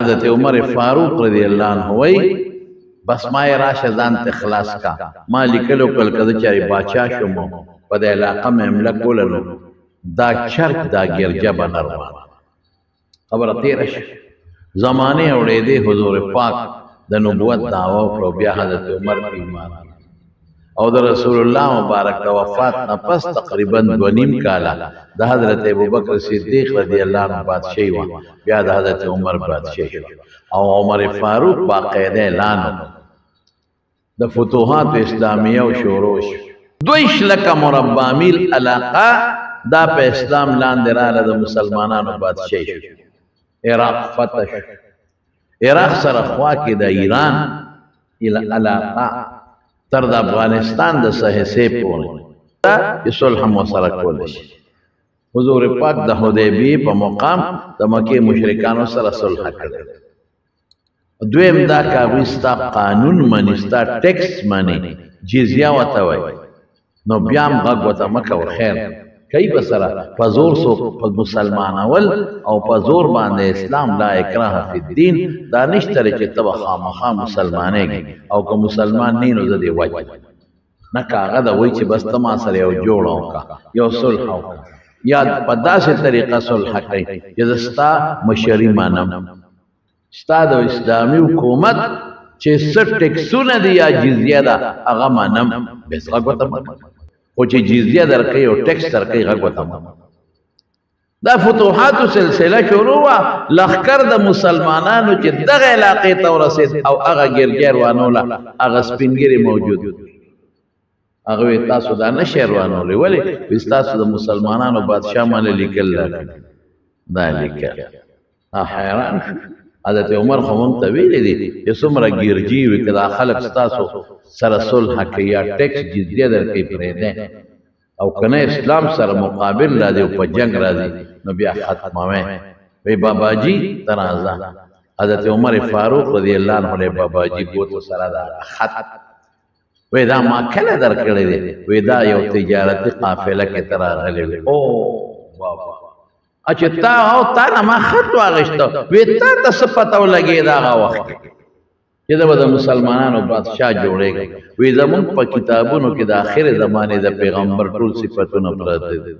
حضرت عمر فاروق رضی الله عنه وای، بس ما یې راشه ځان ته خلاص کا. ما لیکلو کل کده چاري باچا شوم، په دې علاقه مې حمله کوله، نو دا چرچ دا ګرجه به نه روان. خبره تېره شوه، زمانې اوړېدې، حضور پاک د نبوت دعوه وکړه، بیا حضرت عمر په ایمان او د رسول الله مبارک د وفات نه پس تقریبا 2.5 کاله د حضرت ابوبکر صدیق رضی الله عنه بادشاہي وه، بیا د حضرت عمر بادشاہي شو او عمر فاروق باقاعده اعلان د فتوحات اسلامیه او شروع شو. 22 لکه مربع میل علاقه دا په اسلام لاندې راغله، د مسلمانانو بادشاہي شو. عراق فتح شو، عراق سره خوا کې د ایران علاقه تر د افغانستان د سهسې پورې چې صلح مو سره کولی شي. حضور پاک د حدیبیې په مقام د مکې مشرکانو سره صلح کړې. دویم دا که هغوی ستا قانون مني، ستا ټیکس مني، جزیه ورته وایي، نو بیا هم غږ ورته مه کوه، خیر کوي به سره. په زور څوک په مسلمانول او په زور باندې اسلام، لا اکراه فی الدین، دا نشته چې ته به خامخا مسلمانېږې او که مسلمان نه نو زه دې وژنم. نه، که هغه د وایي چې بس ته ما سره یو جوړه وکړه، یو صلح وکړه، یا په داسې طریقه صلح کوي چې زه ستا مشري منم، ستا د اسلامي حکومت چې څه ټیکسونه دي یا جزیه ده هغه منم، بس غږ ورته مه کوه. خو چې جزیه درکوي او ټیکس درکوي، غږ ورته مه کوه. دا فتوحاتو سلسله شروع وه. لښکر د مسلمانانو چې دغه علاقې ته ورسېد او هغه ګرجه روانوله، هغه سپین ږیري موجود، هغه وی تاسو دا نه شی روانولی، ولې؟ وی ستاسو د مسلمانانو بادشاه ماله لیکل راکړي. دا لیکل حیران شو. حضرت عمر خو مونږ ته ویلي دي چې څومره ګرجي وي، که دا خلک ستاسو سره صلح کوي یا ټیکس جزیه درکوي، پرېږدی، او که نه اسلام سره مقابل راځي او په جنګ راځي نو بیا ختموي. وی باباجي ته راځه. حضرت عمر فاروق رضی الله عنه له باباجي بوتو سره دا خط. وی دا ما کله درکړی دی؟ وی دا یو تجارتي قافله کې ته راغلی وی. او بابا، چې تا او تا نه ما خط واغېسته، وی تا ته څه پته ولګېده هغه وخت کې چې دا به د مسلمانانو بادشاه جوړېږي؟ وی زمونږ په کتابونو کې د آخر زمانې د پیغمبر ټول صفتونه پراته دي.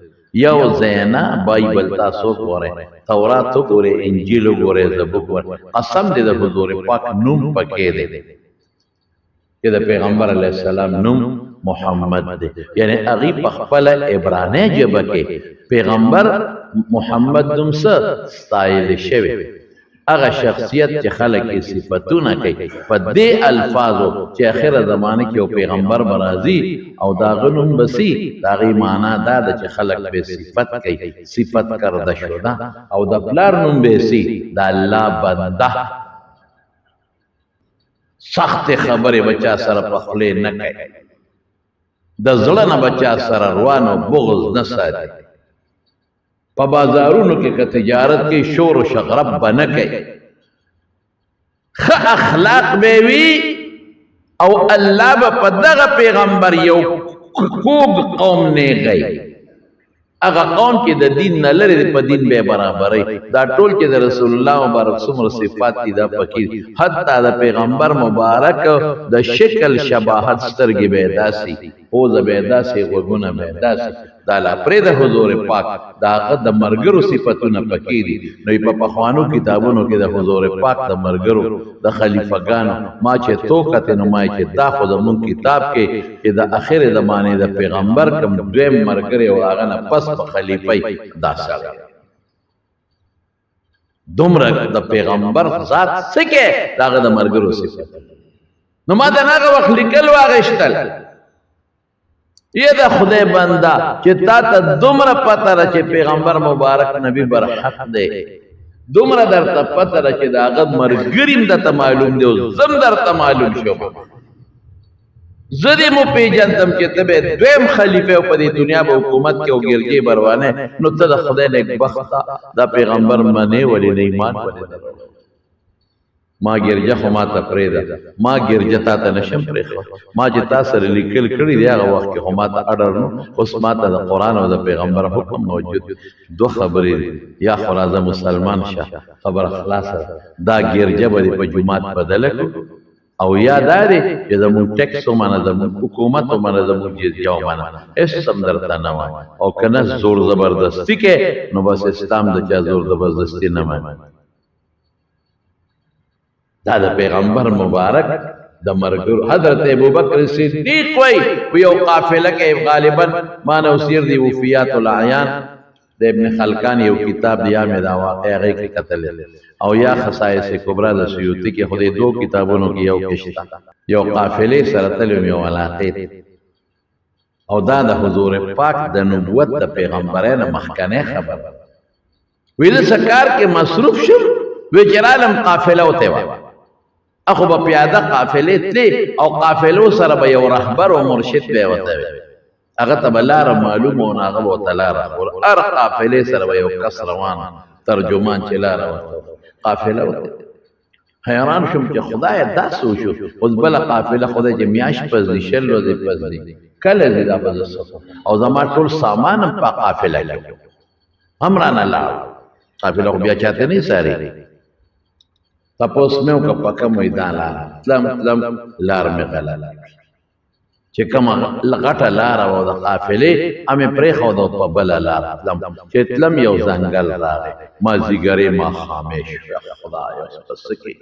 یو زینا بایبل تاسو ګورئ، تورات وګورئ، انجیل وګورئ، زبور وګورئ، قسم دې د حضور پاک نوم پکې دی چې د پیغمبر علیه السلام نوم محمد دی. یعنی هغوی په خپله عبرانۍ ژبه کې پیغمبر محمد نوم څه ستایل شوی، هغه شخصیت چې خلک یې صفتونه کوي په دې الفاظو چې اخره زمانه کې یو پیغمبر به راځي او د هغه نوم به سي، د هغې معنا دا ده چې خلک به صفت کوي، صفت کرده شده، او د پلار نوم به سي، د الله بنده. سخت خبرې به چا سره په خولې نه کوي، د زړه نه به چا سره روان او بغض نه ساتي، په بازارونو کې که تجارت کې شور او شغرب به نه کوي، ښه اخلاق به وي، او الله به په دغه پیغمبر یو کوږ قوم نیغی، هغه قوم چې د دین نه لرې دی په دین به برابرې. دا ټول چې د رسول الله مبارک څومره صفات دي دا پکې، حتی د پیغمبر مبارک د شکل شباهت، سترګې به داسي، پوزه به داسي، غوږونه به داسي، دا لا پرې د حضور پاک د هغه د مرګرو صفتونه پکې دي. نو په پخوانو کتابونو کې د حضور پاک د مرګرو د خلیفګانو ما چې تو کته، نو ما چې دا خو زمون کتاب کې چې د اخر زمانه د پیغمبر کم دویم مرګره او هغه نه پس په خلیفې دا سره دومره د پیغمبر ذات سکه داغه د مرګرو صفت. نو ما د هغه وخت لیکل واغشتل. یې د خدای بنده چې تا ته دومره پته ده چې پیغمبر مبارک نبی بر حق دی، دومره درته پته ده چې د هغه مرګري هم درته معلوم دی او زم درته معلوم شوم، زه دې مو پېژندم چې ته به دویم خلیفه او په دې دنیا به حکومت کې او ګرجې بروانه، نو ته د خدای نیکبخته دا پیغمبر منې ولې نه، ایمان ولې نه؟ ما ګرجه خو ما ته پرېږده، ما ګرجه تا ته نشم پرېښود. ما چې تا سره لیکل کړي دي هغه وخت کې خو ما ته اډر نو، اوس ما ته د قرآن او د پیغمبر حکم موجود. دوه خبرې دي، یا خو راځه مسلمان شه، خبره خلاصه ده، دا ګرجه به دې په جومات بدله کړو، او یا دا دی چې زموږ ټیکس ومنه، زموږ حکومت ومنه، زموږ جزیه ومنه، هېڅ هم درته نه وایم. او که نه زور زبردستي کې، نو بس اسلام د چا زور زبردستي نه مني. دا د پیغمبر مبارک د مرګرو حضرت ابوبکر صدیق وای په یو قافله کې، غالبا ما نو سیر دی وفیات الاعیان د ابن خلکان یو کتاب دی، یا مې دا واقعه هغې کې کتلی او یا خصایص کبرا د سیوطي کې، خو دې دوو کتابونو کې یو کې شته. یو قافلې سره تللی وم یو علاقې ته، او دا د حضور پاک د نبوت د پیغمبرۍ نه مخکنۍ خبره. وی زه څه کار کې مصروف شم، وی چې رالم قافله وته وه. اخو به پیاده قافلې تلې او قافلو سره به یو رهبر او مرشد به وته وي، هغه ته به لاره معلومه او هغه به ورته لاره ښووله. هر قافلې سره به یو کس روان، ترجمان چې لاره ورته. قافله وته، حیران شوم چې خدای دا څه وشو؟ اوس بله قافله خدای چې میاشت پس دي، 20 ورځې پس دي، کله ځي؟ دا به زه څه؟ او زما ټول سامان هم په قافله کې هم رانه لاړ. قافله خو بیا چاته نه ساري. تپوس مې وکړ په کوم وایي دا لار تلم تلم، لار مې غلطه چې کومه غټه لاره وه د قافلې مې پرېښوده، په بله لار تلم. چې تلم یو ځنګل راغی، مازدیګرې ما خامې شو. خدای اوس په څه کې؟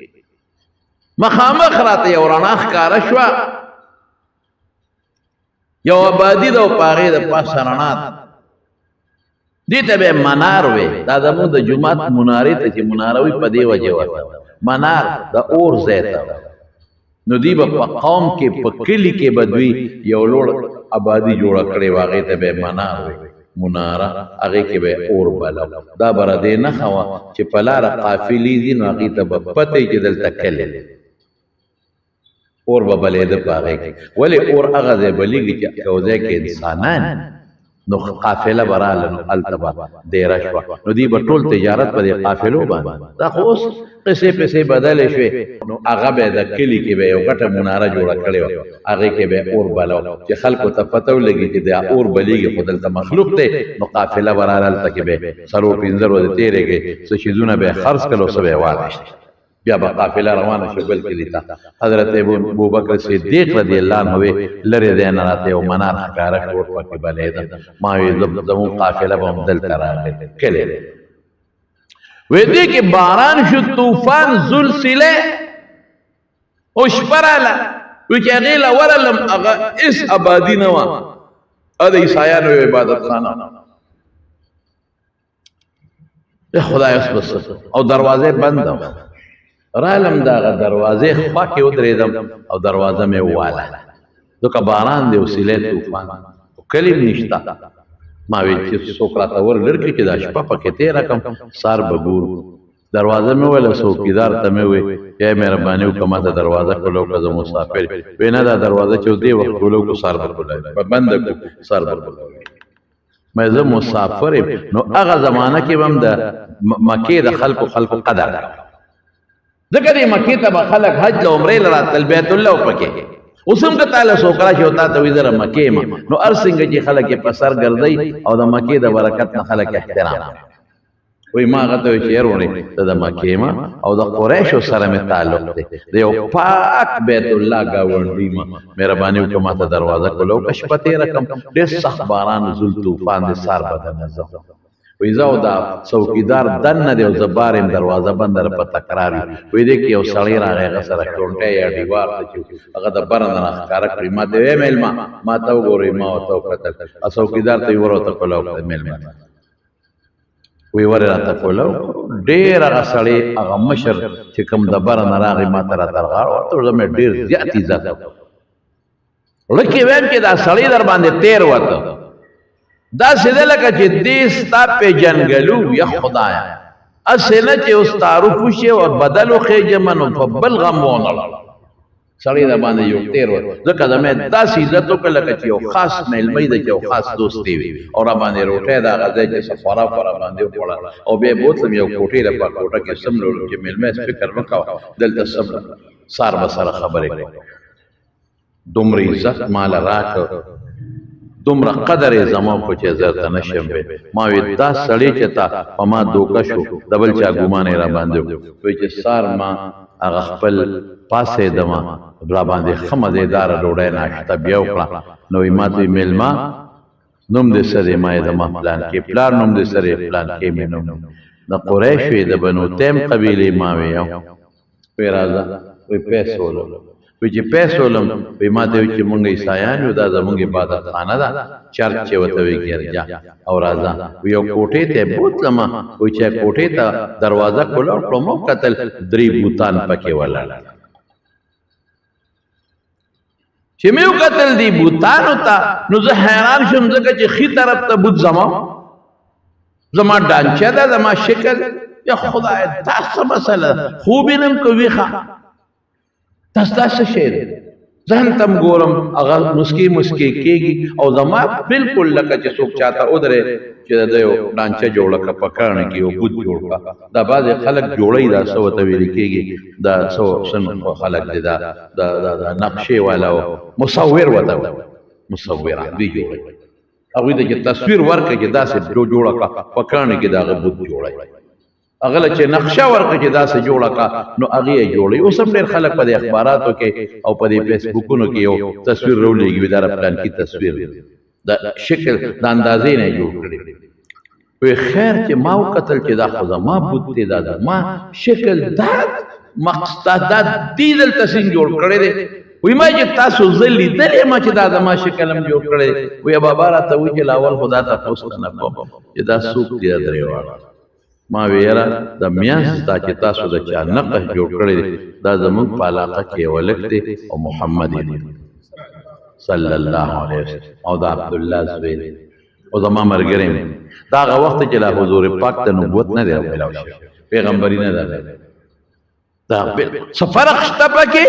مخامخ راته یو رڼا ښکاره شوه، یو آبادي ده او په هغې د پاسه رڼا ده. دې ته به منار وې. دا زموږ د جومات منارې ته چې مناره وي، په دې وجه ورته منار، د اور ځای ته. نو دوی به په قوم کې، په کلي کې به دوی یو لوړ آبادي جوړه کړې وه، هغې ته به منار وې، مناره، هغې کې به اور بلو. دا به ردې نښه وه چې په لاره قافلې ځي، نو هغې ته به پته چې دلته کلی دی. اور به بلېده په هغې کې. ولې اور هغه ځای بلېږي چې یو ځای کې انسانان؟ نو قافله به راله، نو هلته به دېره شوه، نو دوی به ټول تجارت په دې قافلو باندې. دا خو اوس قصې پسې بدلې شوې. نو هغه به د کلي کې به یو غټه مناره جوړه کړې وه، هغې کې به اور بلو چې خلکو ته پته ولګي چې دا اور بلېږي خو دلته مخلوق دی. نو قافله به راله، هلته کې به څلور پنځه ورځې تېرې کړې، څه څیزونه به یې خرڅ کړل او څه به یې واخیستل، بیا به قافله روانه شو بل کلي ته. حضرت ابوبکر صدیق رضی الله عنه وی لرې ځای نه راته یو منار ښکاره شو، اور پکې بلېده. ما وی زموږ قافله به هم دلته راغلې، کلی دی. وی دې کې باران شو، طوفان، زلزله او شپه راله. وی چې هغې له ورغلم، هغه هېڅ آبادي نه وه، د عیسایانو یو عبادتخانه. خدای اوس بس او دروازه بنده وه. رالم دغه دروازې خوا کې ودرېدم او دروازه مې وواله، ځکه باران دی او سیلی طوفان، کلي هم نشته. ما ویل چې څوک راته ور لر کړي چې دا شپه پکې تېره کړم، سهار به ګورو. دروازه مې وویله، څوکیدار ته مې وویل یا مهرباني وکړه ما ته دروازه کولاو کړه، زه مسافر. وی نه، دا دروازه چې اوس دې وخت کولاو کړو سهار به کولاوي، په بنده کړو سهار به کولاوي. مې زه مسافر یم. نو هغه زمانه کې به هم د مکې د خلکو قدر، ځکه دې مکې ته به خلک حج له عمرې له راتلل، بیت الله پکې. اوس هم که تا له څوک راشي او تا ته وایي زه مکې یم، نو هر څنګه چې خلک یې په سر ګرځوي او د مکې د برکت نه خلک احترام وی. ما هغه ته وی چې ورونی ته د مکې ما او د قریشو سره مې تعلق دی، د یو پاک بیت الله ګاونډي ما، مهرباني وکړه ما ته دروازه کولو که شپه تېره کړم، ډېر سخت باران نزول طوفان دی، سهار به درنه ځم. وی زه او دا څوکیدار دننه دی او زه بار یم، دروازه بنده ده، په تکرار یو. وی دې کې یو سړی راغی، هغه سره چونټی یا ډیوار ته چې هغه د بره نه راښکاره کړي، ما ته وی مېلمه ما ته وګورئ. ما ورته وکتل، څوکیدار ته یې ور ورته کولاو کړه مېلمه ته. وی ور راته کولاو ډېر هغه سړی، هغه مشر چې کوم د بره نه راغی، ما ته را تر غاړه ورته زه مې ډېر زیات عزت وکړ. لکه ویم چې دا سړی در باندې تیر وته، داسې ده لکه چې دې ستا پېژندګلو. یا خدایا، هسې نه چې اوس تعارف وشي او بدل وخېږم نو په بل غم ونه. سړی د باندې یو تیر و، ځکه زما داسې عزت وکړ لکه چې یو خاص مېلمه دی، چې یو خاص دوست دی وي، او را باندې روټۍ د هغه ځای چې څه خوراک را باندې وخوړه، او بیا یې بوتلم یو کوټې له په کوټه کې سملولم چې مېلمه فکر مه کوه دلته سم سار به سره خبرې کوم. دومره عزت ماله راکړ، دومره قدر یې زما وکړ چې زه درته نه شم ویل. ما وی دا سړی چې تا په ما دوکه شو، د بل چا ګمان یې را باندې وکړ. وی چې سار ما هغه خپل پاڅېدم، را باندې ښه مزېداره ډوډۍ ناشته بیا وکړه. نو وی ما ته وی مېلمه نوم دې څه دی؟ ما یې د ما پلان کې پلار نوم دې څه دی؟ پلان کې مې نوم دی. د قریشو یې د بنو تیم قبیلې. ما وی یو وی راځه، وی پیسې ولم. وی چې پیسې ولم، وی ما ته وی چې مونږ عیسایان یو، دا زمونږ عبادت خانه ده، چرچ چې ورته وی ګرجا، او راځه. وی یو کوټې ته بوتلم، وی چې کوټې ته دروازه کولاو کړم، وکتل درې بوتان پکې ولاړ. چې مې وکتل دي بوتانو ته نو زه حیران شوم، ځکه چې ښي طرف ته بوت زما زما ډانچه ده، زما شکل. یا خدای، دا څه مسله ده؟ خوب یې نم کوي. ښه تاسو دا څه شی دی؟ ځان ته هم ګورم، هغه مسکی مسکی کېږي، او زما بالکل لکه چې څوک چاته ودرې چې د ده یو ډانچه جوړه کړه، په کاڼه کې یو بت جوړ کړه. دا بعضې خلک جوړوي، دا څه ورته ویل کېږي، دا څه څنګه خلک دي، دا دا دا نقشې والا مصور ورته وایي، مصوران دوی جوړوي. هغوی ته چې تصویر ورکړي چې داسې جوړه کړه، په کاڼه کې د هغه بت جوړوي. هغه له چې نقشه ورکړي چې داسې جوړه کړه، نو هغې یې جوړوي. اوس هم ډېر خلک په دې اخباراتو کې او په دې فیسبوکونو کې یو تصویر راولېږي، وایي دا د پلانکي تصویر دی، د شکل د اندازې نه یې جوړ کړی. وی خیر چې ما وکتل چې دا خو زما بت دی، دا زما شکل، دا مقصد دا دی دلته څنګه جوړ کړی دی. وی ما چې تاسو زه لیدلی ما چې دا زما شکل هم جوړ کړی. وی بابا راته وایي چې لاول خو دا تپوس نه کوم چې دا څوک دی دا درې واړه. ما وی یاره د میانځ دا چې تاسو د چا نقش جوړ کړی دی، دا زموږ په علاقه کې یو هلک دی او محمد یې دی صلی الله علیه وسلم، او د عبدالله زوی دی او زما ملګری دی. دا هغه وخت چې لا حضور پاک ته نبوت نه دی ملاو شوی، پیغمبري نه ده. دا څه فرق شته پکې؟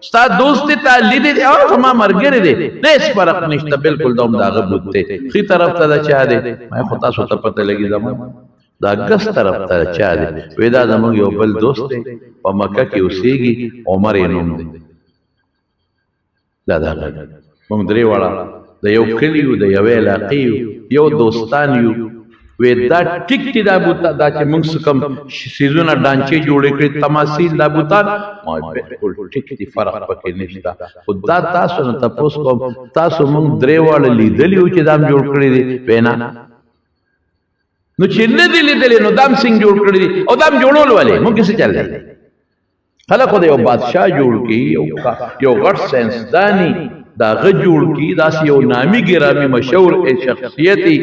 ستا دوست دی، تا لیدی دی او زما ملګری دی، هېڅ فرق نشته، بالکل دا هم د هغه بت دی. ښي طرف ته د چا دی؟ ما خو تاسو ته پته لګي. زما دا ګس طرف ته چا دی؟ وی دا زموږ یو بل دوست دی، په مکه کې اوسېږي، عمر یې نوم دی. دا دا موږ درې واړه د یو کلي یو، د یوې علاقې یو، یو دوستان یو. وی دا ټیک دی، دا بوتا دا چې موږ څه کوم سیزونه ډانچې جوړې کړې، تماثیل، دا بوتان، ما بالکل ټیک دی، فرق پکې نشته. خو دا تاسو نه تپوس کوم، تاسو موږ درې واړه لیدلي یو چې دا هم جوړ کړي دي؟ وینا نو چې نه دي لیدلي نو دا هم څنګه جوړ کړي دي؟ او دا هم جوړول ولې؟ موږ څه چل دی؟ خلک خو د یو بادشاه جوړ کی، یو غټ ساينسداني دا غ جوړ کی، داسې یو نامي ګرامي مشهور شخصیتي،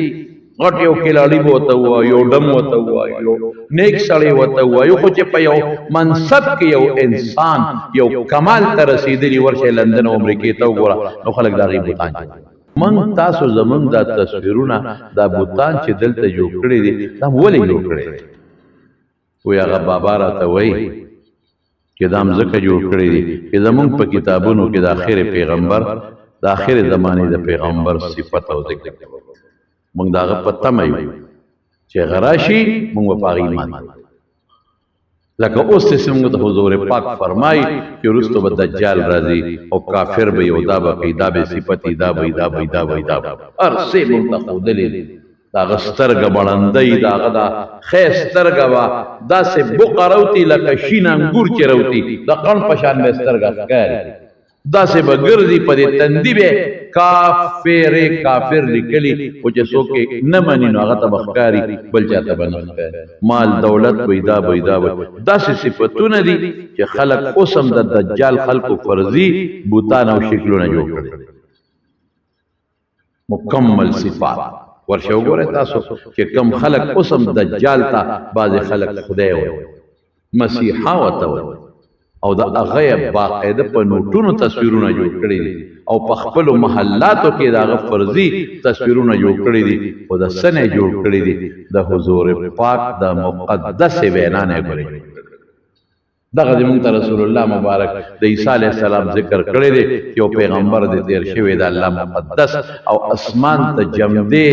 غټ یو کلاړي به ورته ووایو، یو ډم ورته ووایو، یو نیک سړی ورته ووایو، خو چې په یو منصب کې یو انسان یو کمال ته رسېدلي، ورشئ لندن او امریکې ته وګوره، نو خلک د هغې بوتان جوړوي. موږ تاسو زموږ دا تصویرونه، دا بوتان چې دلته جوړ کړي دي، دا ولې جوړ کړي دي؟ وی هغه بابا راته وایي چې دا ځکه جوړ کړی دي چې زمونږ په کتابونو کې د آخر پیغمبر، د آخر زمانې د پیغمبر صفت او ذکر، موږ د هغه په تمه یو چې هغه راشي، موږ به په هغه ایمان. لکه اوس چې موږ ته حضور پاک فرمایي چې وروسته به دجال راځي او کافر به یو، دا به کوي، دا به صفتي، دا به دا به دا به دا به هر څه موږ ته ښودلې دي. د هغه سترګه به ړنده وي، د هغه د ښی سترګه به داسې بوقه راوتي لکه شین انګور چې راوتي، د قڼ په شان به سترګه ښکاري، داسې به ګرځي، په دې تندي به کافر کافر لیکلي، خو چې څوک یې نه مني نو هغه ته به ښکاري، بل چا ته به نه ښکاري. مال دولت به دا به دا به داسې صفتونه دي چې خلک اوس هم د دجال خلکو فرضي بوتان او شکلونه جوړ کړي، مکمل صفات. ورشه وګورئ تاسو چې کم خلک اوس هم دجال ته بعضې خلک خدای وایي، مسیحا ورته وایي، او د هغه یې باقاعده په نوټونو تصویرونه جوړ کړي دي او په خپلو محلاتو کې د هغه فرضي تصویرونه جوړ کړي دي، خو د څه نه جوړ کړي دي؟ د حضور پاک د مقدسې وینا نه یې ګورئ جوړ کړي. دغه د مونږ ته رسول الله مبارک د عیسی علیه السلام ذکر کړی دی چې یو پیغمبر دی تیر شوی د الله مقدس او اسمان ته جمدې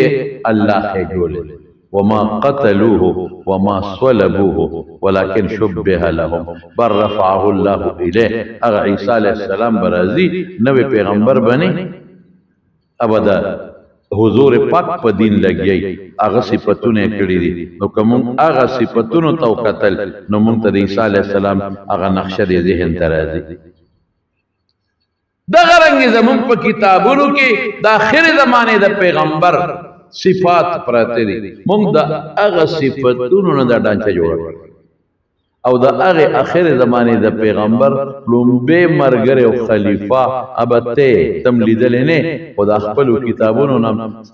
الله خېجولی. وما قتلوه وما صلبوه ولكن شبه لهم بل رفعه الله الیه. هغه عیسی علیه السلام به راځي، نوی پیغمبر بني ابدا حضور پاک په دین لګیای، هغه صفتونه کړی دي. نو که مونږ هغه صفتونو ته وکتل نو مونږ ته د عیسی علیه السلام هغه نقشه د ذهن ته راځي. دغه رنګ زمونږ په کتابونو کې د آخر زمانې د پیغمبر صفات پراته دي. مونږ د هغه صفتونو نه دا ډانچه جوړه کړه او د هغه آخر زمانې د پیغمبر لومبی مرګری او خلیفہ ابه ته تم لیدلی نه، خو د خپلو کتابونو نه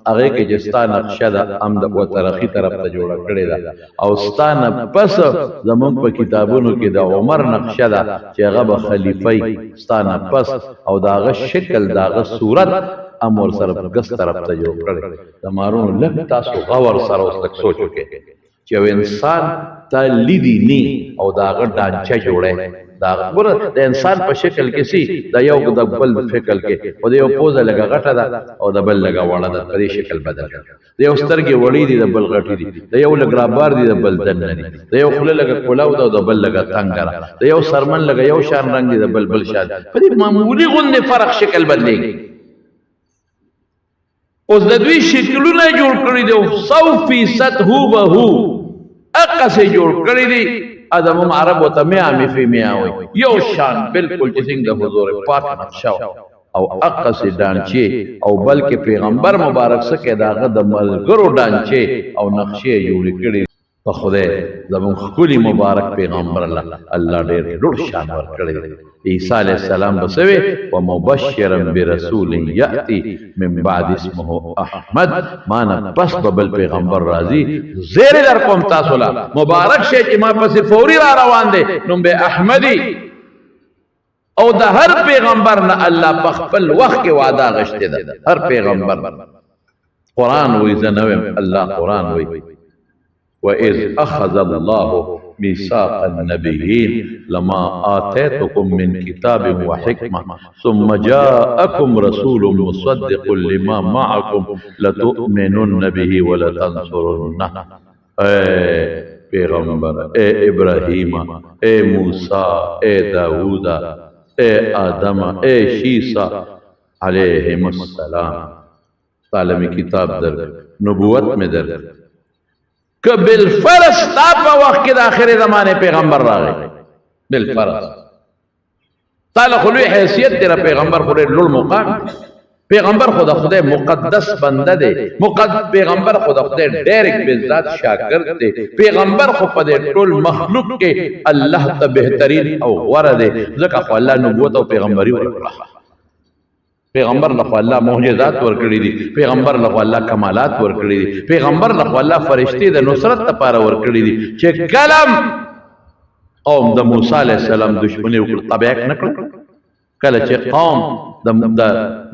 هغې کې چې ستا نقشه ده هم د و ترقي طرف ته جوړه کړې ده، او ستا نه پس زمونږ په کتابونو کې د عمر نقشه ده چې هغه به خلیفه وي ستا نه پس، او د هغه شکل د هغه صورت هم ورسره په ګس طرف ته جوړ کړی. د مارونو لږ تاسو غور سره اوس لږ سوچ وکړئ چې یو انسان تا لیدی نی او د هغه ډانچه جوړی، دا ګوره د انسان په شکل کې سي د یو د بل شکل کې، خو د یو پوزه لږه غټه ده او د بل لږه وړه ده، په دې شکل بدل کړي. د یو سترګې وړې دي د بل غټې دي، د یو لږ رابار دي د بل دننه دي، د یو خوله لږه کولاو ده او د بل لږه تنګه ده، د یو سرمن لږه یو شان رنګ دی د بل بل شان. په دې معمولي غوندې فرق شکل بدلېږي. اوس د دوی شکلونه جوړ کړي دي، 100% هو به هو هغسې جوړ کړي دي. زموږ عربو ته میا مې فی میا وایي، یو شان بالکل چې څنګه د حضور پاک نقشه او هغسې ډانچې، او بلکې پیغمبر مبارک څه کې د هغه د ملګرو ډانچې او نقشې یې جوړې کړي. په خدای زموږ ښکلي مبارک پیغمبر الله الله ډېر لوړ شان ورکړی دی. عیسی علیه السلام به څه وی؟ ومبشرا برسول یأتی من بعد اسمه احمد. ما نه پس به بل پیغمبر راځي، زیری در کوم تاسو له مبارک شی چې ما پسې فوري را روان دی، نوم به احمدي. او د هر پیغمبر نه الله په خپل وخت کې وعده غشتې ده. هر پیغمبر قرآن وایي، زه نه وایم، الله قرآن وایي، وَإِذْ أَخَذَ اللَّهُ مِيثَاقَ النَّبِيِّينَ لَمَا آتَيْتُكُم مِّن كِتَابٍ وَحِكْمَةٍ ثُمَّ جَاءَكُمْ رَسُولٌ مُصَدِّقٌ لِمَا مَعَكُمْ لَتُؤْمِنُنَّ بِهِ وَلَتَنْصُرُنَّهُ. اے پیغمبر، اے ابراہیم، اے موسیٰ، اے داود، اے آدم، اے شیسا علیہم السلام، تعالی می کتاب در، نبوت میں در، که بالفرض تا په وخت کې د آخر زمانه پیغمبر راغی، بالفرض تعالی خو لوی حیثیت دی، پیغمبر خو ډېر لوړ مقام دی، پیغمبر خو د خدای مقدس بنده دی، پیغمبر خو د خدای ډایرک بالذات شاګرد دی، پیغمبر خو په دې ټول مخلوق کې الله ته بهترین او غوره دی، ځکه خو الله نبوت او پیغمبري ورکړه. پیغمبر له خو الله معجزات ورکړي دي، پیغمبر له خو الله کمالات ورکړي دي، پیغمبر له خو الله فرشتې د نصرت لپاره ورکړي دي. چې کلم قوم د موسی علیه السلام دشمني وکړه، تبعیک نه کړه. کله چې قوم د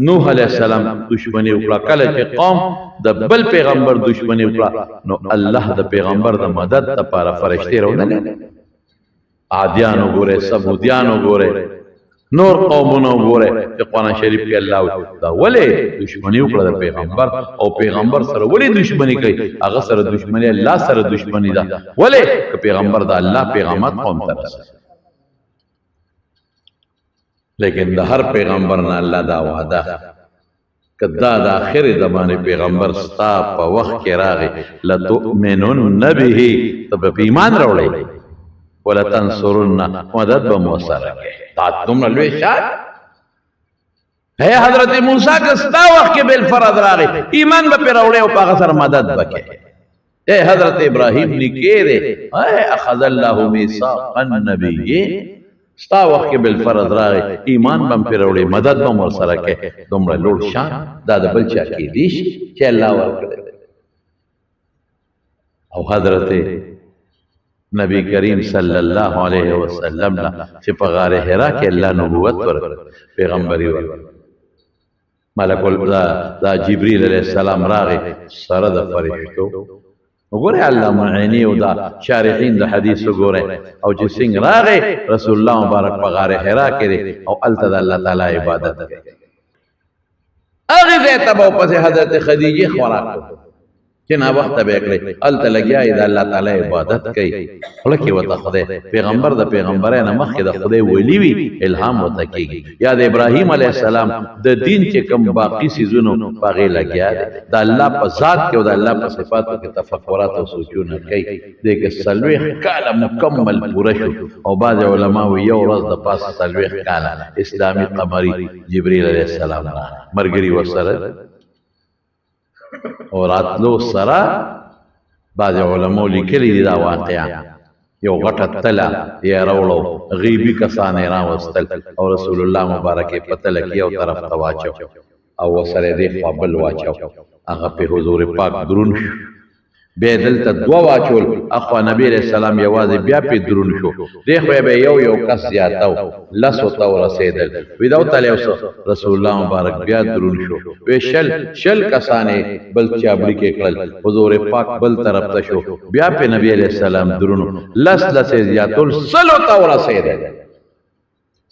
نوح علیه السلام دشمني وکړه، کله چې قوم د بل پیغمبر دشمني وکړه، نو الله د پیغمبر د مدد لپاره فرشتې راونه لېږلې. عادیان وګوره، سمودیان وګوره، نور قومونه وګوره چې قرآن شریف کې الله وایي دا ولې دشمني وکړه د پیغمبر، او پیغمبر سره ولې دشمني کوي؟ هغه سره دشمني الله سره دشمني ده. ولې؟ که پیغمبر د الله پیغامات قوم ته رسوي. لیکن د هر پیغمبر نه الله دا وعده که دا د آخر زمانې پیغمبر ستا په وخت کې راغی، لتؤمنن به، ته به په ایمان راوړې، ولتنصرن، مدد به مو سره کوې. دا دومره لوی شان ہے. حضرت موسیٰ که ستا وخت کې بالفرض راغی، ایمان به پرې راوړې او په هغه سره مدد به کوې. اے حضرت ابراهیم نیکې دی، اے اخذ الله میثاق النبیین، ستا وخت کې بالفرض راغی، ایمان به هم پرې راوړې، مدد به هم ورسره کوې. دومره لوړ شان دا د بل چا کېدی شي چې الله ورکړی. او حضرت نبی کریم صلی الله علیه وسلم له چې په غار حرا کې الله نبوت ورکړ، پیغمبري ورکړ، ملک دا جبریل علیه السلام راغی سره د فرشتو، وګوره علامه عینی او دا شارحین د حدیث وګوره، او چې څنګه راغی رسول الله مبارک په غار حرا کې او الته د الله تعالی عبادت کوي. هغه ځای ته به پسې حضرت خدیجه خوراک چې نا وخت به کړی، الته لګیا د الله تعالی عبادت کوي. خوله کې ورته خدای پیغمبر د پیغمبرۍ نه مخکې د خدای ولی وي، الهام ورته کېږي. یا د ابراهیم علیه السلام د دین چې کوم باقي څیزونو په هغې لګیا دی، د الله په ذات کې او د الله په صفاتو کې تفکرات او سوچونه کوي. دې کې 40 کاله مکمل پوره شو، او بعضې علما وایي یو ورځ د پاسه 40 کاله اسلامي قمري جبریل علیه السلام راغی، ملګري ورسره او راتلو سره. بعضې علماو لیکلي دي دا واقعه، یو غټه تله یې راوړو، غیبي کسان یې راوستل او رسول الله مبارک یې په تله کې یو طرف ته واچو او ورسره یې دې خوا بل واچو، هغه په حضور پاک درون شو. بیا دلته دوه واچول، اخوا نبی علیه السلام یوازې بیا پې درون شو. دې خوا به یو یو کس زیاتو، لسو ته ورسېدل. وی دا وتلی اوس رسول الله مبارک بیا درون شو. وی شل شل کسان یې بل چابړي کې کړل، حضور پاک بل طرف ته شو، بیا پې نبی علیه السلام درونو، لس لس یې زیاتول، 100 ته ورسېدل.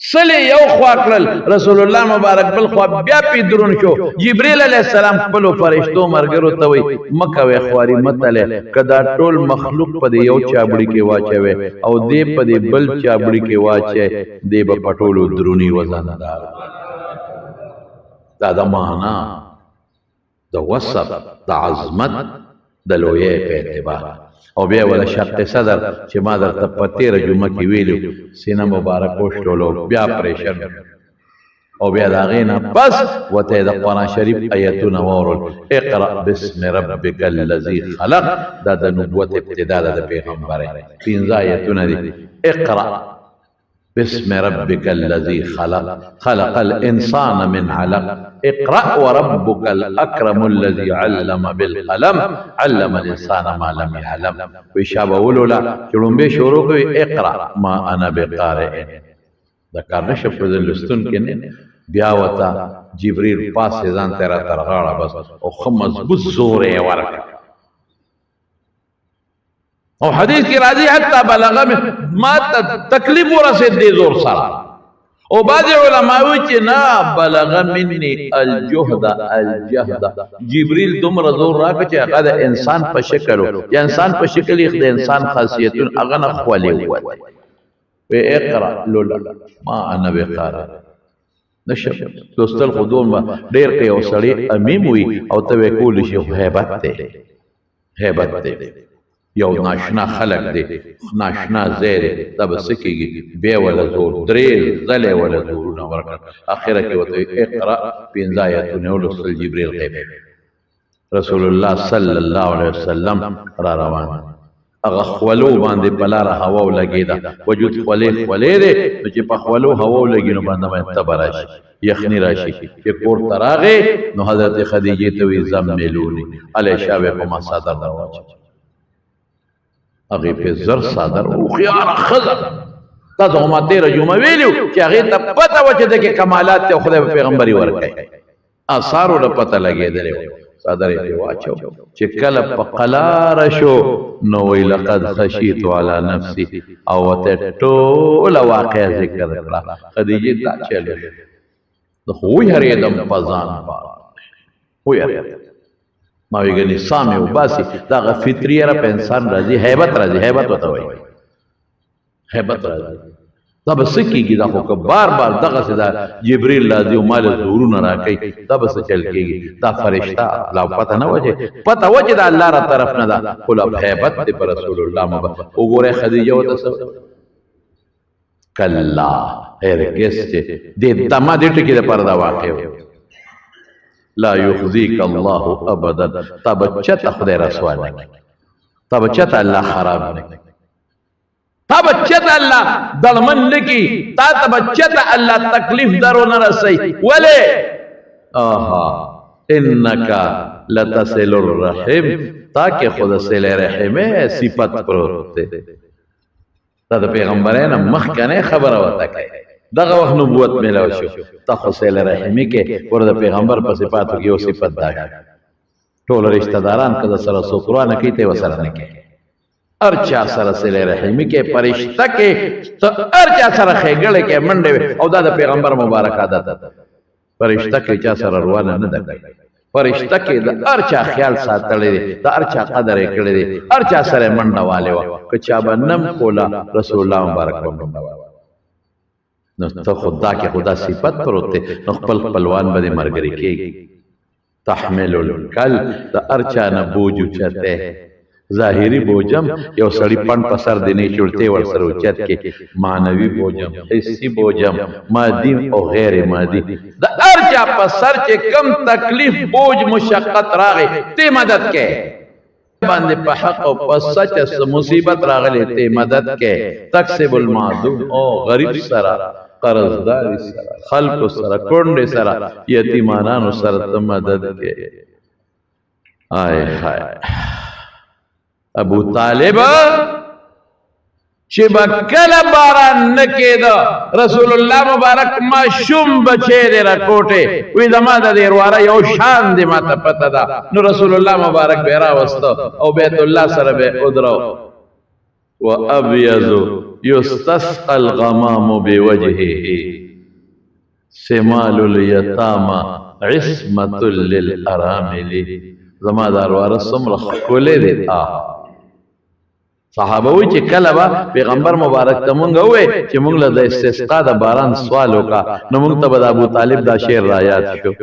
100 یو خوا کړل، رسول الله مبارک بل خوا بیا پې درون شو. جبرئیل علیه السلام خپلو فرشتو مرګرو ته وایي مه کوې خواري، مه تلې، که دا ټول مخلوق په دې یو چابړي کې واچوې او دې په دې بل چابړي کې واچوې، دې به په ټولو دروني وزندار. دا د معنا د وصف د عظمت د لویۍ په اعتبار. او بیا ولا شق صدر چې ما درته په تېره جمعه کې ویلو، سینه مبارک وشلولو، بیا پریشن، او بیا د هغې نه پس ورته د قرآن شریف ایتونه واورول، اقرأ باسم ربک الذي خلق. دا د نبوت ابتدا ده د پیغمبرۍ، 5 ایتونه دي. اقرأ باسم ربك الذي خلق، خلق الإنسان من علق، اقرأ وربك الأكرم الذي علم بالقلم، علم الإنسان ما لم يعلم. وشابه ولولا چې لومبه شروع کوي اقرأ ما أنا بقارئ، دا کار نشه په لوستون کې نه. بیا وتا جبريل پاس ځان ته را تر غاړه بس، او ښه مضبوط زور یې ورکړ. او حدیث کې راځي حتی بلغ ما ته تکلیف ورسېد دې زور سره. او بعضې علما وایي چې نه، بلغ مني الجهد الجهد، جبریل دومره زور راکړ چې هغه د انسان په شکل و، یا انسان په شکل یې د انسان خاصیتونه هغه نه خولې ووتې. وی اقرأ لولا ما انا بقارئ، نشم لوستل خو دومره ډېر که یو سړی امیم وي او ته یې کولی شي، خو هیبت دی، هیبت دی، یو ناشنا خلق دی، ناشنا ځای دی، دا به څه کېږي؟ بیا وله زور 3 ځلې وله زورونه ورکړل، اخره کې ورته اقرأ 5 آیتونه ولوستل، جبریل غیب. رسول الله صلی الله علیه وسلم را روان، هغه خولو باندې په لاره هوا ولګېده، وجود خولې خولې دی، نو چې په خولو هوا ولګي نو باندې باندې تبه راشي، یخني راشي. چې کور ته راغی نو حضرت خدیجې ته وایي زملوني، هلی شابه په ما څادر راواچوه. هغې پې زر څادر، هوښیاره ښځه. تاسو خو ما تېره جمعه ویلي وو چې هغې ته پته وه چې ده کې کمالات دی او خدای به پیغمبري ورکوي، آثارو له پته لګېدلې وه. څادر یې پرې واچو، چې کله په قلاره شو نو وایي لقد خشیت علی نفسي، او ورته ټوله واقعه ذکر کړه. خدیجې دا چلو شو، زه خو ویرېدم په ځان باندې، ویرېدم. ما وی ګنې ساه مې وباسي، دغه فطري یاره په انسان راځي، هیبت راځي، هیبت ورته وایي، هیبت راځي. دا به څه کېږي؟ دا خو که بار بار دغسې دا جبریل راځي او ما له زورونه راکوي، دا به څه چل کېږي؟ دا فرشته لا پته نه وه، چې پته وه چې دا الله را طرف نه ده، خو لا هیبت دی په رسول الله مبارک. وګورئ خدیجه ورته څه کلا هرګز چې دې دمه دې ټکي دپاره دا واقع و، لا یخزیک الله ابدا، تا به چېرته خدای رسوا نه کړي، تا به چېرته الله خراب نه کړي، تا به چېرته الله دړمن نه کړي، تا ته به چېرته الله تکلیف درو نه رسوي. ولې؟ آها انک لتصل الرحم، تا کې خو د صله رحمې صفت پروت دی. دا د پیغمبرۍ نه مخکنۍ خبره ورته کوي، دغه وخت نبوت میلاو شو، تا خو صله رحمي کې ور د پیغمبر په صفاتو کې یو صفت دا شو. ټول رشتہ داران که سره څوک روانه کوي، ته وسره نه کوي. هر چا سره صله رحمي کې، پرشته کې ته هر چا سره ښېګړې کې منډې. او دا د پیغمبر مبارک عادت، پرشته کې چا سره روانه نه ده کړې، پرشته کې د هر چا خیال ساتلی دی، د هر چا قدر یې کړی دی، هر چا سره منډه والې وه. که چا به نم کوله، رسول الله مبارک به منډه واله. نو ته خدا کې خدا صفت پروت دی، نو خپل خپلوان به دې ملګري کېږي. تحمل الکل، د هر چا نه بوج اوچته، ظاهری بوجم، یو سړی پن په سر دی نه چړته ور سره اوچت کې، معنوي بوجم، حسی بوجم، مادي او غیر مادي، د هر چا په سر چې کم تکلیف، بوج، مشقت راغی، ته مدد کې. باندې په حق او په سچ مصیبت راغلی، ته مدد کې. تکسب المعدوم، او غریب سره، قرضدار سره، خلق سره، کونډې سره، یتیمانانو سره ته مدد کې. آی ہائے، ابو طالب چې به کله باران نه کېده، رسول الله مبارک ماشوم بچی دی راکوټې وی، زما د دې ورواره یو شان دی، ما ته پته ده. نو رسول الله مبارک به راوسته او بیت الله سره به ودرو. و ابیض یستسقى الغمام بوجهه، سمال الیتاما عصمت للارامل. زما دا ورواره څومره ښکلی دی. صحابه وی چې کله به پیغمبر مبارک ته مونږ وې چې مونږ له د استسقا د باران سوال وکا، نو مونږ ته به د ابو طالب دا شعر را یاد شو.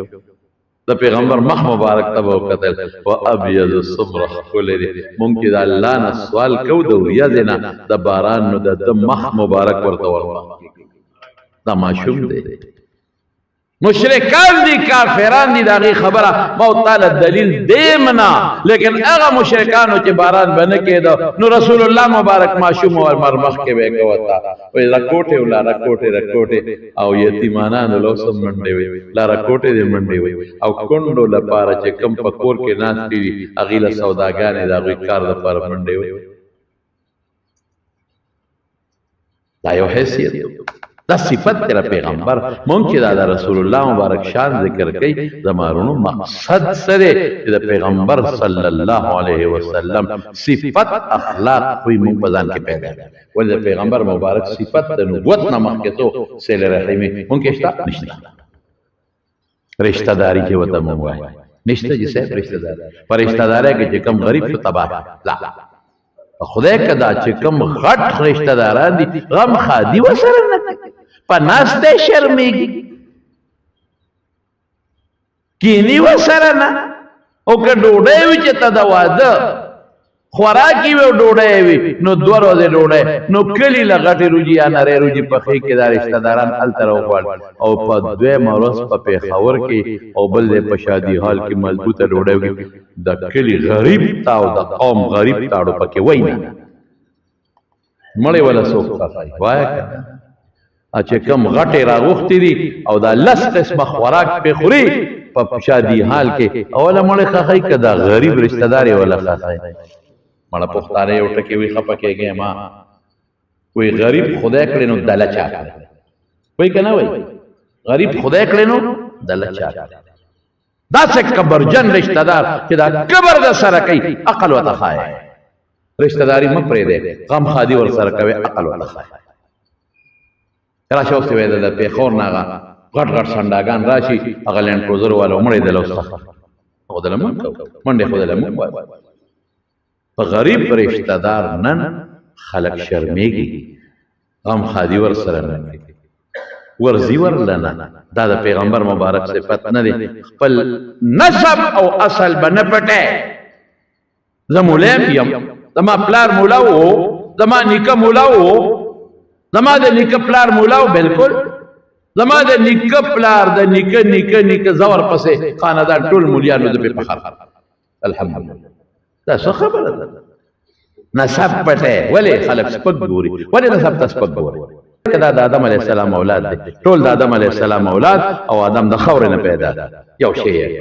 د پیغمبر مخ مبارک ته به وکتل، و ابیض، څومره ښکلی دی. مونږ چې د الله نه سوال کو د وریځې نه د باران، نو د مخ مبارک ورته ورمخ. دا ماشوم دی، مشرکان دي، کافران دي، دا غي خبره مو تعالی دلیل دیمنا، لیکن هغه مشرکانو چې باران بنه کېدو، نو رسول الله مبارک ماشوم ور مرمخ کې وې کوتا وې، رکوټه ولا رکوټه رکوټه، او یتیمانانو لو سم منډې وي، لا رکوټه دې منډې وي، او کندو لپاره چې کم په کور کې ناس دي، هغې له سوداګانې د هغوی کار لپاره منډې وي. دا یو حیثیت، دا صفت تر پیغمبر. مونږ چې دا د رسول الله مبارک شان ذکر کړي، زمارونو مقصد سره چې د پیغمبر صلی الله علیه وسلم صفت، اخلاق خوی مونږ په ځان کې پیدا کړي. ولې د پیغمبر مبارک صفت د نبوت نه مخکې څو صله رحمي مونږ کې شته؟ نشته. رشتہ داری چې وته مونږ وایي نشته چې صاحب رشتہ دار، پر رشتہ داري کې چې کم غریب شو تباه. لا خدای کدا چې کم غټ رشتہ داران دي، غم خادي وسره نه په ناسته شرمېږي، کینی وسره نه. او که ډوډۍ وي، چې ته د واده خوراکي وي او ډوډۍ وي، نو 2 ورځې ډوډۍ، نو کلي له غټې روجي یا نرۍ روجي پخې کې دا رشتہ داران هلته راوغواړي، او په دویمه ورځ په پېښور کې او بل ځای په شادي حال کې مضبوطه ډوډۍ وکړي، د کلي غریب ته او د قوم غریب ته اړو پکې وایي نه مړی ولا څوک خفای وایه که نه؟ چې کم غټې راغوښتې دي او دا 10 قسمه خوراک پې خوري په شادي حال کې، اوله مړی خخی که دا غریب رشتہ دار یې وله خخی؟ مړه پښتانه یو ټکی وي، خفه کېږې ما، وی غریب خدای کړی نو دله چا کړی؟ وی که نه وی غریب خدای کړی نو دله چا کړی؟ داسې کبرجن رشتہ دار چې دا کبر د سره کوي، عقل ورته ښایي. رشتہ داری مه پرېږدی، غم ښادي ورسره کوي، عقل ورته ښایي. راشه اوس وې د پېښور نه هغه غټ غټ سنډاګان راشي، هغه لینډ کروزر والو مړی دله اوس خو دله مونږ کوو منډې، خو دله مونږ وایو. په غریب رشتہ دار نن خلک شرمېږي، غم ښادي ورسره نه کوي، ورځي ورله نه. دا د پیغمبر مبارک صفت نه دی. خپل نسب او اصل به نه پټی. زه مولا یم، زما پلار مولا و، زما نیکه مولا و، زما د نیکه پلار مولا و، بالکل زما د نیکه پلار د نیکه نیکه نیکه زور پسې خاندان ټول مولیانو، زه پې فخر، الحمدلله. دا څه خبره ده نسب پټه؟ ولې خلک سپک ګوري؟ ولې نسب ته سپک ګوري؟ دا د آدم علیه السلام اولاد دی، ټول د آدم علیه السلام اولاد، او آدم د خاورې نه پیدا یو شی.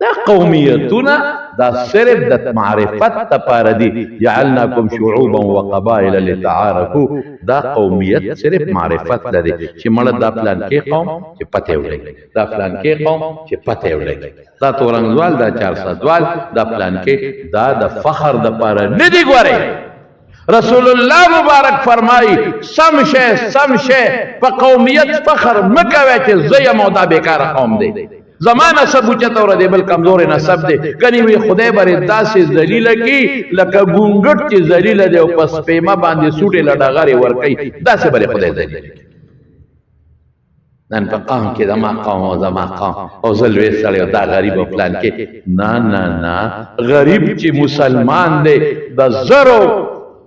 دا قومیتونه دا صرف د معرفت لپاره دي. جعلناکم شعوبا وقبائل لتعارفوا، دا قومیت صرف معرفت لري چې مړه دا پلان کې قوم چې پته ولګي، دا پلان کې قوم چې پته ولګي، دا تورنګزوال، دا چارسدوال، دا پلان کې، دا د فخر لپاره نه دی. ګورئ رسول الله مبارک فرمایي سم شه سم شه، په قومیت فخر مه کوئ چې زه یم او دا بېکاره قوم دی، زما نسب اوچته ور دی بل کمزور نسب دی، کني وی خدای بر داسې ذلیل کی لکه ګونګټ چې ذلیل دی او پس پیمه باندې سوټې لډغرې ورکوي، داسې بر خدای ذلیل کی. نن په قوم کې زما قوم او زما قوم او زه لوی سړی او دا غریب او پلان کې، نه نه نه، غریب چې مسلمان دی د زرو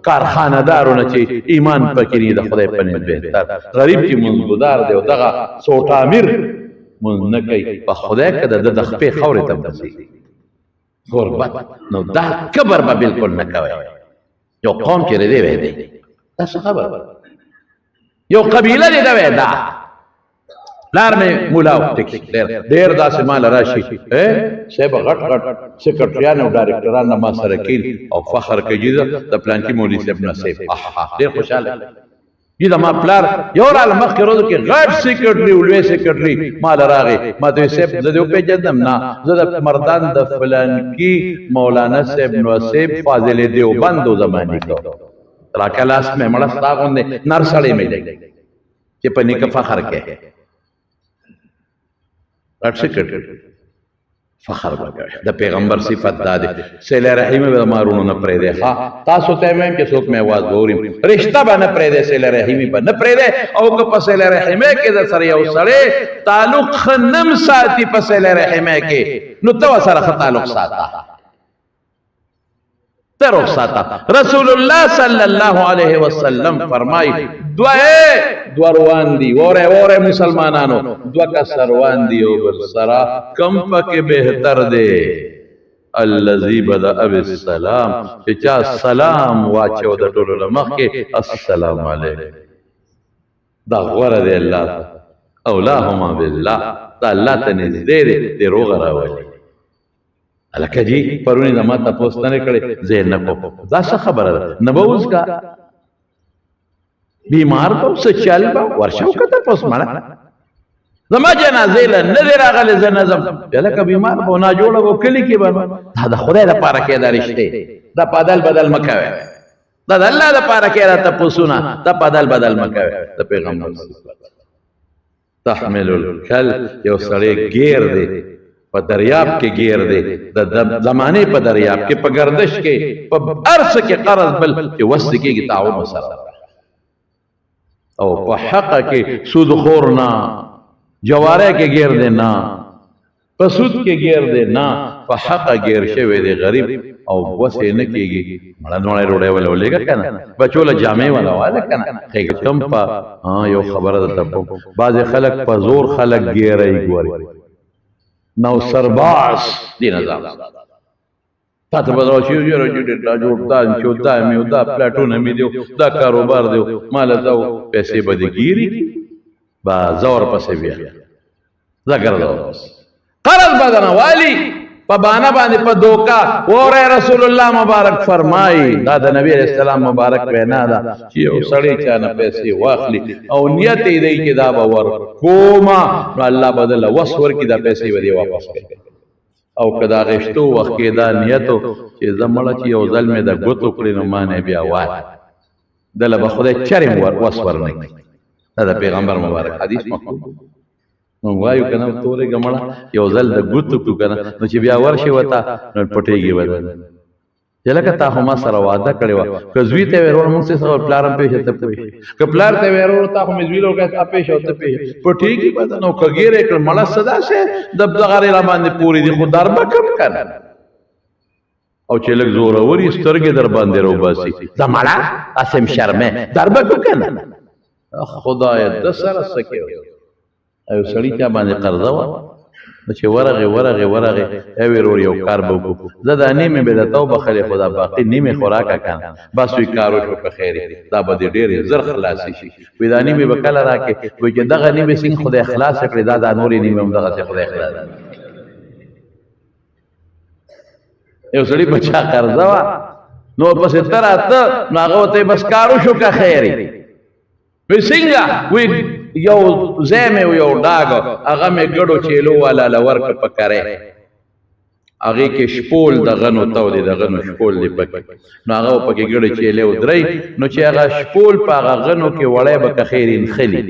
کارخانهدارو نه چې ایمان پکې نه د خدای په نزد بهتر، غریب چې منځګدار دی او دغه سوټامیر مونږ نه کوي، په خدای که د ده د خپې خاورې ته ورسېږي غربت، نو دا کبر به بالکل نه کوي. یو قوم چې دی وی دی دا څه خبر، یو قبیله دی دا وی، دا پلار مې مولا و، ټیک ډېر ډېر داسې مال راشي، صاحب غټ غټ سیکرټریان او ډایرکټران له ما سره کښېني او فخر کوي د پلانکي مولوي صاحب نصیب، ډېر خوشحاله دي. دا ما پلار یو راله مخکې ورځو کې غټ سیکرټري او لوی سیکرټري ما له راغی، ما ته ویل صاحب زه دې وپېژندم؟ نه، زه د مردان د فلانکي مولانا صاحب نوصیب فاضل دیوبند و زما نیکه، راکه لاس مې مړه ستا غوندې نر سړی مې دی چې په نیکه فخر کوي. غټ سیکرټري فخر وکړي. د پیغمبر صفت دا دی، صله رحمي به ما وروڼو نه پرېږدی. ښه تاسو ته وایم چې څوک مې اواز واوري، رشته به نه پرېږدی، صله رحمي به نه پرېږدی. او که په صله رحمۍ کې د سره یو سړی تعلق ښه نم ساتي په صله رحمۍ کې، نو ته ورسره ښه تعلق ساته، ته روغ ساته. رسول الله صلی الله علیه وسلم فرمای دوه دوه روان دي، وره وره مسلمانانو، دوه کس روان دي او بل سره کم پکې بهتر دی، الذي بدأ بالسلام، چې چا سلام واچو د ټولو له مخکې السلام علیکم، دا غوره دی الله ته، اولاهما بالله، دا الله ته نږدې دی، دی روغه راولي. هلکه جي پرون یې زما تپوس نه کړی، زه یې نه کوم، دا څه خبره ده؟ نه به اوس کا بیمار به څه چل به ورشه وکړه تپوس، مړه زما جنازې له نه دی راغلی، زه نه ځم. هلکه بیمار به ناجوړه به کلي کې به، دا د خدای دپاره کې دا رشتې، دا په بدل بدل مه کوئ، دا د الله دپاره کې دا تپوسونه، دا په بدل بدل مه کوئ. د پیغمبر صفت تحمل الکل، یو سړی ګیر دی په دریاب کې ګیر دی، د زمانې په دریاب کې په گردش کې په هر څه کې قرض بل چې وس کېږي تعاون سره، او په حق کې سود خور نه، جواره کې ګیر دی نه، په سود کې ګیر دی نه، په حق ګیر شوی دی غریب او وسې نه کېږي، مړه نوړی ډوډۍ وله ولېږه که نه، بچو له جامې وله واله که نه. ښېګه په یو خبره درته کوم، بعضې خلک په زور خلک ګیروي، ګوري نو سرباز دې نظام تا ته به راشي یاره چې ډېر دا جوړ دا چې دا مې دا پلاټونه مې دی دا کاروبار دی ما له دا پیسې به دې ګیري با زور پسې بیا دا ګرځه ورپسې قرض به درنه والي په بانه باندې په دوکا. وره رسول الله مبارک فرمایي، دا د نبی علیہ السلام مبارک وینا ده چې یو سړی چا نه پیسې واخلي او نیت یې دی چې دا به ور کومه، نو الله به دله وس ورکړي دا پیسې به دې واپس کړي. او که دا غشتو وخت کې دا نیت چې زه مړه چې یو ځل مې د ګوتو کړې نو ما نه بیا وای، دله به خدای چرې وس ورنه کړي. دا د پیغمبر مبارک حدیث مکتوب مونږ وایو که نه، تورې ګمړه یو ځل د ګوتو کړو که نه، نو چې بیا ورشي ورته نو پټېږي به چې لکه تا خو ما سره وعده کړې وه. که زوی ته ویې وروره مونږ څه سره پلار هم پېښه ته پوه شي، که پلار ته ویې وروره تا خو مې زوی له وکړه تا پېښه او ته پوه شي، پټېږي به نو که ګیره یې کړ مړه څه داسې د دغه را باندې پورې دي، خو دربه کم که نه، او چې لږ زوروري سترګې در باندې راوباسي دا مړه هسې هم شرمې دربه کو که نه. خدایه د سره څه کوې؟ یو سړي چا باندې قرضه وه، نو چې ورغې ورغې ورغې ای ورور یو کار به وکړو، زه دا نیمې به درته وبخښلې خو دا باقي نیمې خو راکړه که نه، بس وي کار وشو په خیر، دا به دې ډېرې زر خلاصې شي. وي دا نیمې به کله راکړې؟ وایي چې دغه نیمې څنګه خدای خلاصې کړې، دا دا نورې نیمې هم دغسې خدای خلاصې کړې. یو سړي په چا قرضه وه، نو پسې ته راته، نو هغه ورته بس کار وشو که خیر یې. وی څنګه؟ وی یو ځای مې یو ډاګ، هغه مې ګډو چیلو والا له ورکړه په کرې، هغې کې شپول د غنو تاو دی، د غنو شپول دی پکې، نو هغه پکې ګډې چیلې ودرئ، نو چې هغه شپول په هغه غنو کې وړی به که خیر نښلي،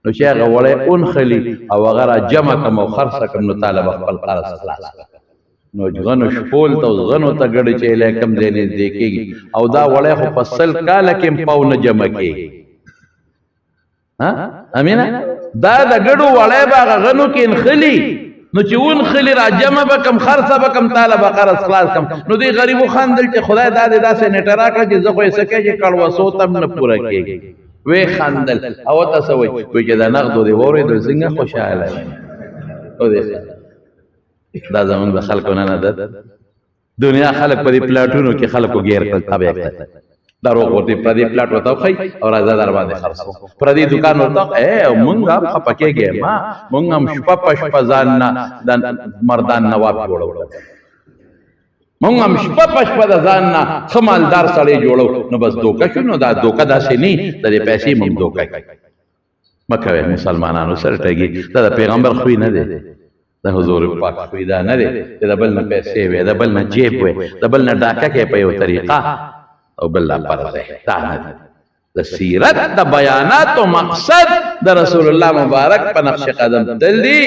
نو چې هغه وړی ونښلي او هغه را جمع کړم او خرڅه کړم، نو تاله به خپل قرض خلاص کړم. نو غنو شپول ته اوس غنو ته ګډې چیلې کم ځای نږدې کېږي، او دا وړی خو په 100 کاله کې هم پاو نه جمع کېږي. ها امینه، دا د ګډو وړی به هغه غنو کې نښلي، نو چې ونښلي را جمع به کم، خرڅه به کم، تاله به قرض خلاص کم. نو دې غریبو خندل چې خدای دا دې داسې نیټه راکړه چې زه خو یې څه کوې چې کړوسو ته هم نه پوره کېږي. وې خندل او ورته څه وایي؟ وایي چې دا نغدو دې واورېدل څنګه خوشحاله یم. او دې دا زمونږ د خلکو نن عادت، دنیا خلک په دې پلاټونو کې خلکو ګیر کړل، تبع کړل، دروغ ورته پردي پلاټ ورته وښیي او راځه در باندې خرڅو، پردي دکان ورته ای مونږ هم خفه کېږی ما، مونږ هم شپه په شپه ځان نه د مردان نواب جوړو، مونږ هم شپه په شپه د ځان نه ښه مالدار سړی جوړو. نو بس دوکه شو، نو دا دوکه داسې نه، د دې پیسې مونږ دوکه کوي. مه کوئ مسلمانانو سره ټګي، دا د پیغمبر خوی نه دی، د حضور پاک خوی دا نه دی چې د بل نه پیسې وي، د بل نه جیب وي، د بل نه ډاکه کوي په یو طریقه او بل لا پرځای، دا نه دی. د سیرت د بیاناتو مقصد د رسول الله مبارک په نقش قدم تل دي.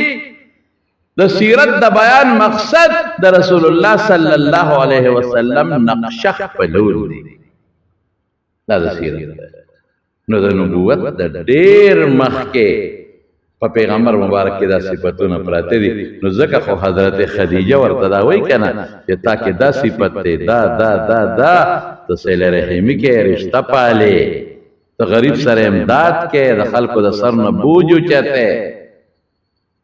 د سیرت د بیان مقصد د رسول الله صلی الله علیه وسلم نقشه خپلول دي. دا د سیرت نو د نبوت د ډیر مخکې په پیغمبر مبارک کې دا صفتونه پراته دي. نو ځکه خو حضرت خدیجه ورته دا وایي که نه چې تا کې دا صفت دی، دا دا دا دا، ته صله رحمي کې، رشته پالې، ته غریب سره امداد کې، د خلکو د سر نه بوج اوچتې،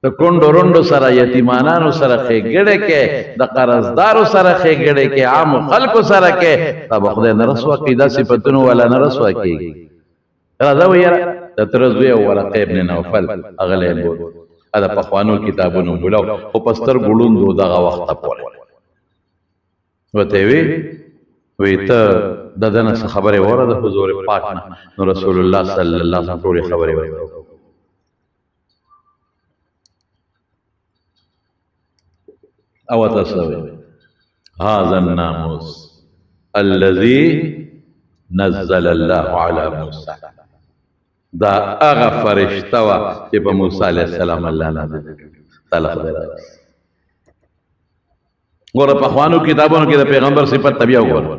د کونډو رونډو سره یتیمانانو سره ښېګړې کې، د قرضدارو سره ښېګړې کې، عامو خلکو سره کې، تا به خدای نه رسوا کوي، دا صفتونو والا نه رسوا کېږي. راځه ویره د تره زوی او ورقه ابن نوفل هغه له یې بوت، د پخوانو کتابونو مولا خو په سترګو ړوند و دغه وخته پورې. ورته وی وی ته د ده نه څه خبرې واوره د حضور پاک نه. نو رسول الله صلی الله علیه وسلم ټولې خبرې ورته او تسوي هذا الناموس الذي نزل الله على موسى، دا هغه فرشته وه چې په موسی علیه السلام الله نازل کړ. تعالی خدای راوست. ګوره پخوانو کتابونو کې د پیغمبر صفت ته بیا وګوره،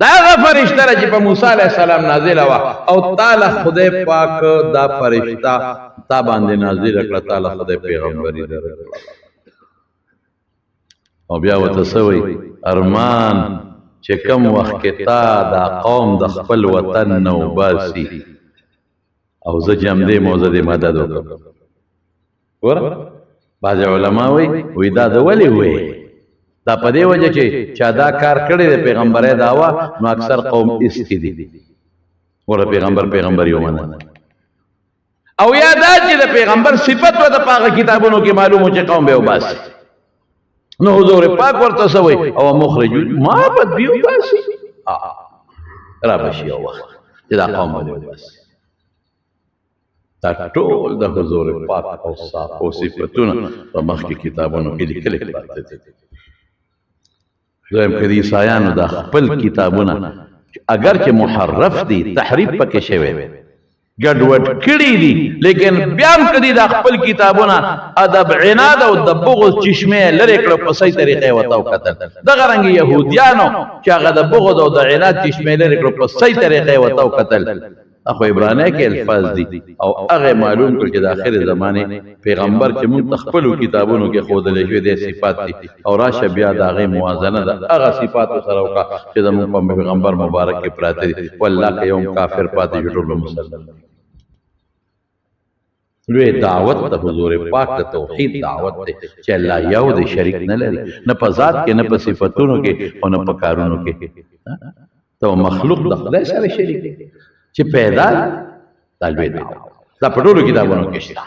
دا هغه فرشته ده چې په موسی علیه السلام نازله وه او تاله خدای پاک دا فرشته تا باندې نازله کړه، تاله خدای پیغمبري درکړه. او بیا ورته څه وایي؟ ارمان چې کم وخت کې تا دا قوم د خپل وطن نه وباسي او زه جمدې موزه دې مدد وکړم. ګوره بعضې علما وایي وایي دا د ولې وایي؟ دا په دې وجه چې چا دا کار کړی دی پیغمبرۍ دعوه، نو اکثر قوم ایستي دي. ګوره پیغمبر پیغمبري ومنله. او یا دا چې د پیغمبر صفت ورته په هغه کتابونو کې معلوم و چې قوم به وباسي، نو حضور پاک ورته څه وایي؟ او مخرج ما به دوی وباسي، را به شي یو وخت چې دا قوم به وباسي. دا ټول د حضور پاک اوصاف او صفتونه په مخکې کتابونو کې لیکلي پراته دي. دویم که د عیسایانو دا خپل کتابونه اگر چې محرف دي، تحریف پکې شوی دی، ګډوډ کړي دي، لیکن بیا هم که دي دا خپل کتابونه ادب عناد او د بغض چشمې لرې کړو په صحیح طریقې ورته وکتل، دغه رنګ یهودیانو چې هغه د بغض او د عناد چشمې لرې کړو په صحیح طریقې ورته وکتل، دا خو عبرانۍ کې الفاظ دي او هغه معلوم کړ چې د آخر زمانه پیغمبر چې موږ ته خپلو کتابونو کې ښودلی شوی دی صفات دي، او راشه بیا د هغې موازنه د هغه صفاتو سره وکړه چې زموږ په پیغمبر مبارک کې پراته دي. والله که یو هم کافر پاتې شو ټول به مسلمان. لوی دعوت د حضور پاک د توحید دعوت دی چې الله یو دی، شریک نه لري، نه په ذات کې، نه په صفتونو کې، او نه په کارونو کې. ته مخلوق د خدای سره شریک چې پیدا دا لوی دعوت دا په ټولو کتابونو کې شته،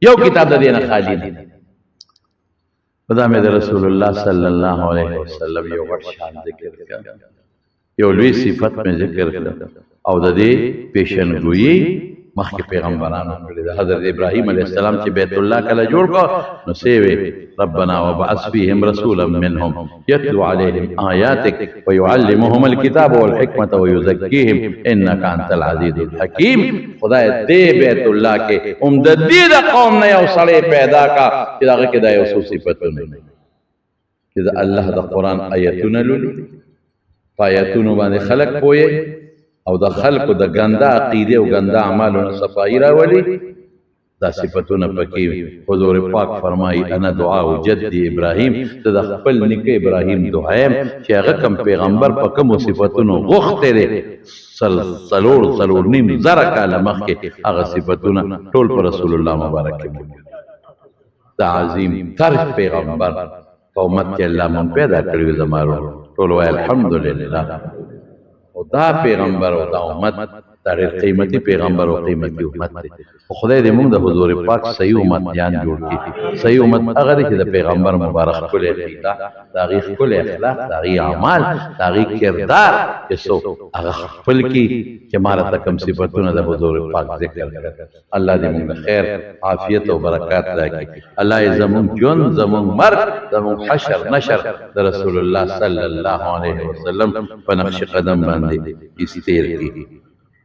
یو کتاب د دې نه خالی نه. دا مې د رسول الله صلی الله علیه وسلم یو غټ شان ذکر کړ، یو لوی صفت مې ذکر کړ، او د دې پیشنګویي مخکې پیغمبرانو کړې ده. حضرت ابراهیم علیه السلام چې بیت الله کله جوړ کړ نو څه وی؟ ربنا وبعث فيهم رسولا منهم يتلو عليهم آياتك ويعلمهم الكتاب والحکمة ويزكيهم انك انت العزيز الحكيم. خدای دې بیت الله کې هم د دې د قوم نه یو سړی پیدا کا چې هغه کې دا یو څو صفتونه چې د الله د قرآن آیتونه لولي، په آیتونو باندې خلک پوهیږي او د خلکو د ګنده عقیده او ګنده اعمالو نه صفایي راولي، دا صفتونه پکې وي. حضور پاک فرمایي انا دعاء جدي ابراهیم، زه د خپل نیکه ابراهیم دعا یم چې هغه کوم پیغمبر په کومو صفتونو غوښتی دی څلور څلور نیم زره کاله مخکې هغه صفتونه ټول په رسول الله مبارک کې موجود. دا عظیم تر پیغمبر په امت کې الله مونږ پیدا کړی وي. زما وروڼو ټول وایي الحمدلله. او دا پیغمبر او دا امت دا ډېر قیمتي پیغمبر او قیمتي امت دی. خو خدای دې موږ د حضور پاک صحیح امتیان جوړ کړي. صحیح امت هغه دی چې د پیغمبر مبارک ښکلې عقیده، د هغې ښکلې اخلاق، د هغې اعمال، د هغې کردار چې څو هغه خپل کړي چې ما راته کوم صفتونه د حضور پاک ذکر کړل. الله دې موږ له خیر، عافیت او برکات راکړي. الله یې زموږ ژوند، زموږ مرګ، زموږ حشر نشر د رسول الله صلی الله علیه وسلم په نقش قدم باندې استیر کړي.